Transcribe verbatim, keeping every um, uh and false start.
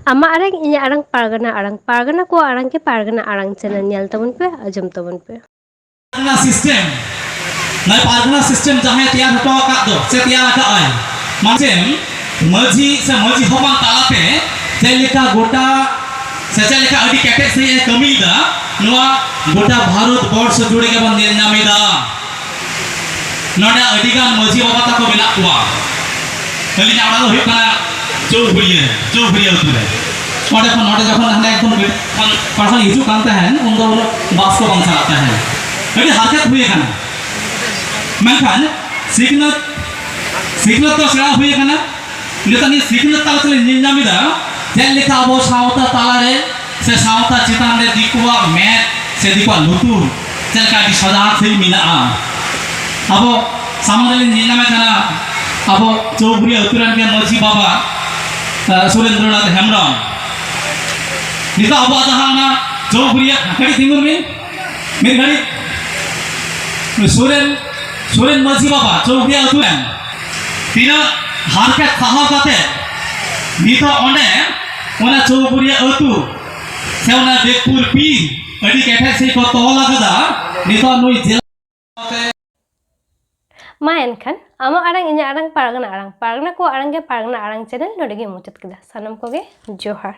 ᱟᱢᱟᱜ ᱟᱲᱟᱝ, ᱤᱧᱟᱹᱜ ᱟᱲᱟᱝ, ᱯᱟᱨᱜᱟᱱᱟ ᱟᱲᱟᱝ, ᱯᱟᱨᱜᱟᱱᱟ ᱠᱚᱣᱟᱜ ᱟᱲᱟᱝ ᱜᱮ ᱯᱟᱨᱜᱟᱱᱟ ᱟᱲᱟᱝ ᱪᱮᱱᱮᱞ ᱧᱮᱞ ᱛᱟᱵᱚᱱ ᱯᱮ, ᱟᱸᱡᱚᱢ ᱛᱟᱵᱚᱱ ᱯᱮ᱾ ᱯᱟᱨᱜᱟᱱᱟ ᱥᱤᱥᱴᱮᱢ, ᱱᱚᱣᱟ ᱯᱟᱨᱜᱟᱱᱟ ᱥᱤᱥᱴᱮᱢ ᱡᱟᱦᱟᱸᱭ ᱛᱮᱭᱟᱨ ᱦᱚᱴᱚ ᱟᱠᱟᱫ ᱫᱚ ᱥᱮ ᱛᱮᱭᱟᱨ ᱟᱠᱟᱫ ᱟᱭ, ᱢᱟᱱᱮ ᱢᱟᱹᱡᱷᱤ ᱥᱮ ᱢᱟᱹᱡᱷᱤ ᱦᱚᱯᱚᱱ ᱛᱟᱞᱟᱛᱮ ᱪᱮᱫ ᱞᱮᱠᱟ ᱜᱚᱴᱟ ᱥᱮ ᱪᱮᱫ ᱞᱮᱠᱟ ᱟᱹᱰᱤ ᱠᱮᱴᱮᱡ ᱥᱟᱺᱦᱤᱡ ᱮ ᱠᱟᱹᱢᱤᱭᱮᱫᱟ, ᱱᱚᱣᱟ ᱜᱚᱴᱟ ᱵᱷᱟᱨᱚᱛ ᱵᱚᱨᱥ ᱡᱩᱲᱮ ᱜᱮᱵᱚᱱ ᱧᱮᱞ ᱧᱟᱢ ᱮᱫᱟ᱾ ᱱᱚᱰᱮ ᱟᱹᱰᱤ ᱜᱟᱱ ᱢᱟᱹᱡᱷᱤ ᱵᱟᱵᱟ ᱛᱟᱠᱚ ᱢᱮᱱᱟᱜ ᱠᱚᱣᱟ᱾ ᱟᱹᱞᱤᱧᱟᱜ ᱚᱲᱟᱜ ᱫᱚ ᱦᱩᱭᱩᱜ ᱠᱟᱱᱟ ᱪᱳᱵᱷᱩᱨᱤᱭᱟᱹ, ᱪᱳᱵᱷᱩᱨᱤᱭᱟᱹ ᱟᱹᱛᱩ ᱨᱮ᱾ ᱚᱸᱰᱮ ᱠᱷᱚᱱ ᱱᱚᱰᱮ ᱡᱚᱠᱷᱚᱱ ᱦᱟᱱᱮ ᱮᱠᱫᱚᱢ ᱯᱟᱲᱦᱟᱣ ᱦᱤᱡᱩᱜ ᱠᱟᱱ ᱛᱟᱦᱮᱸᱱ, ᱩᱱᱫᱚ ᱩᱱᱟᱹᱜ ᱵᱟᱥ ᱠᱚ ᱵᱟᱝ ᱪᱟᱞᱟᱜ ᱛᱟᱦᱮᱸᱱ, ᱟᱹᱰᱤ ᱦᱟᱨᱠᱮᱛ ᱦᱩᱭ ᱟᱠᱟᱱᱟ᱾ ᱢᱮᱱᱠᱷᱟᱱ ᱥᱤᱠᱷᱱᱟᱹᱛ, ᱥᱤᱠᱷᱱᱟᱹᱛ ᱫᱚ ᱥᱮᱬᱟ ᱦᱩᱭ ᱟᱠᱟᱱᱟ᱾ ᱱᱤᱛᱚᱜ ᱱᱤᱭᱟᱹ ᱥᱤᱠᱷᱱᱟᱹᱛ ᱛᱟᱞᱟ ᱛᱮᱞᱮ ᱧᱮᱞ ᱧᱟᱢ ᱮᱫᱟ ᱪᱮᱫ ᱞᱮᱠᱟ ᱟᱵᱚ ᱥᱟᱶᱛᱟ ᱛᱟᱞᱟᱨᱮ ᱥᱮ ᱥᱟᱶᱛᱟ ᱪᱮᱛᱟᱱ ᱨᱮ ᱫᱤᱠᱩᱣᱟᱜ ᱢᱮᱫ ᱥᱮ ᱫᱤᱠᱩᱣᱟᱜ ᱞᱩᱛᱩᱨ ᱪᱮᱫ ᱞᱮᱠᱟ ᱟᱹᱰᱤ ᱥᱟᱡᱟᱣ ᱥᱟᱺᱦᱤᱡ ᱢᱮᱱᱟᱜᱼᱟ᱾ ᱟᱵᱚ ᱥᱟᱢᱟᱝ ᱨᱮᱞᱤᱧ ᱧᱮᱞ ᱧᱟᱢᱮ ᱠᱟᱱᱟ ᱟᱵᱚ ᱪᱳᱵᱷᱩᱨᱤᱭᱟᱹ ᱟᱹᱛᱩ ᱨᱮᱱ ᱜᱮ ᱢᱟᱹᱡᱷᱤ ᱵᱟᱵᱟ, ᱟᱸ, ᱥᱩᱨᱮᱱᱫᱨᱚᱱᱟᱛᱷ ᱦᱮᱢᱵᱨᱚᱢ᱾ ᱱᱤᱛᱚᱜ ᱟᱵᱚᱣᱟᱜ ᱡᱟᱦᱟᱸ ᱚᱱᱟ ᱪᱳᱵᱷᱩᱨᱤᱭᱟᱹ, ᱠᱟᱹᱴᱤᱡ ᱛᱤᱸᱜᱩᱱ ᱵᱤᱱ ᱢᱤᱫ ᱜᱷᱟᱹᱲᱤᱡ᱾ ᱥᱩᱨᱮᱱ, ᱥᱩᱨᱮᱱ ᱢᱟᱹᱡᱷᱤ ᱵᱟᱵᱟ ᱪᱳᱵᱷᱩᱨᱤᱭᱟᱹ ᱟᱹᱛᱩ ᱨᱮᱱ ᱛᱤᱱᱟᱹᱜ ᱦᱟᱨᱠᱮᱛ ᱥᱟᱦᱟᱣ ᱠᱟᱛᱮ ᱱᱤᱛᱚᱜ ᱚᱸᱰᱮ ᱚᱱᱟ ᱪᱳᱵᱷᱩᱨᱤᱭᱟᱹ ᱟᱹᱛᱩ ᱥᱮ ᱚᱱᱟ ᱵᱮᱜᱽᱯᱩᱨ ᱯᱤᱲ ᱟᱹᱰᱤ ᱠᱮᱴᱮᱡ ᱥᱟᱺᱦᱤᱡ ᱠᱚ ᱛᱚᱞ ᱟᱠᱟᱫᱟ᱾ ᱱᱤᱛᱚᱜ ᱱᱩᱭ ᱡᱮᱞᱟ ᱢᱟ ᱮᱱᱠᱷᱟᱱ ᱟᱢᱟᱜ ᱟᱲᱟᱝ, ᱤᱧᱟᱹᱜ ᱟᱲᱟᱝ, ᱯᱟᱨᱜᱟᱱᱟ ᱟᱲᱟᱝ, ᱯᱟᱨᱜᱟᱱᱟ ᱠᱚᱣᱟᱜ ᱟᱲᱟᱝ ᱜᱮ ᱯᱟᱨᱜᱟᱱᱟ ᱟᱲᱟᱝ ᱪᱮᱱᱮᱞ ᱱᱚᱰᱮ ᱜᱮ ᱢᱩᱪᱟᱹᱫ ᱠᱮᱫᱟ᱾ ᱥᱟᱱᱟᱢ ᱠᱚᱜᱮ ᱡᱚᱦᱟᱨ᱾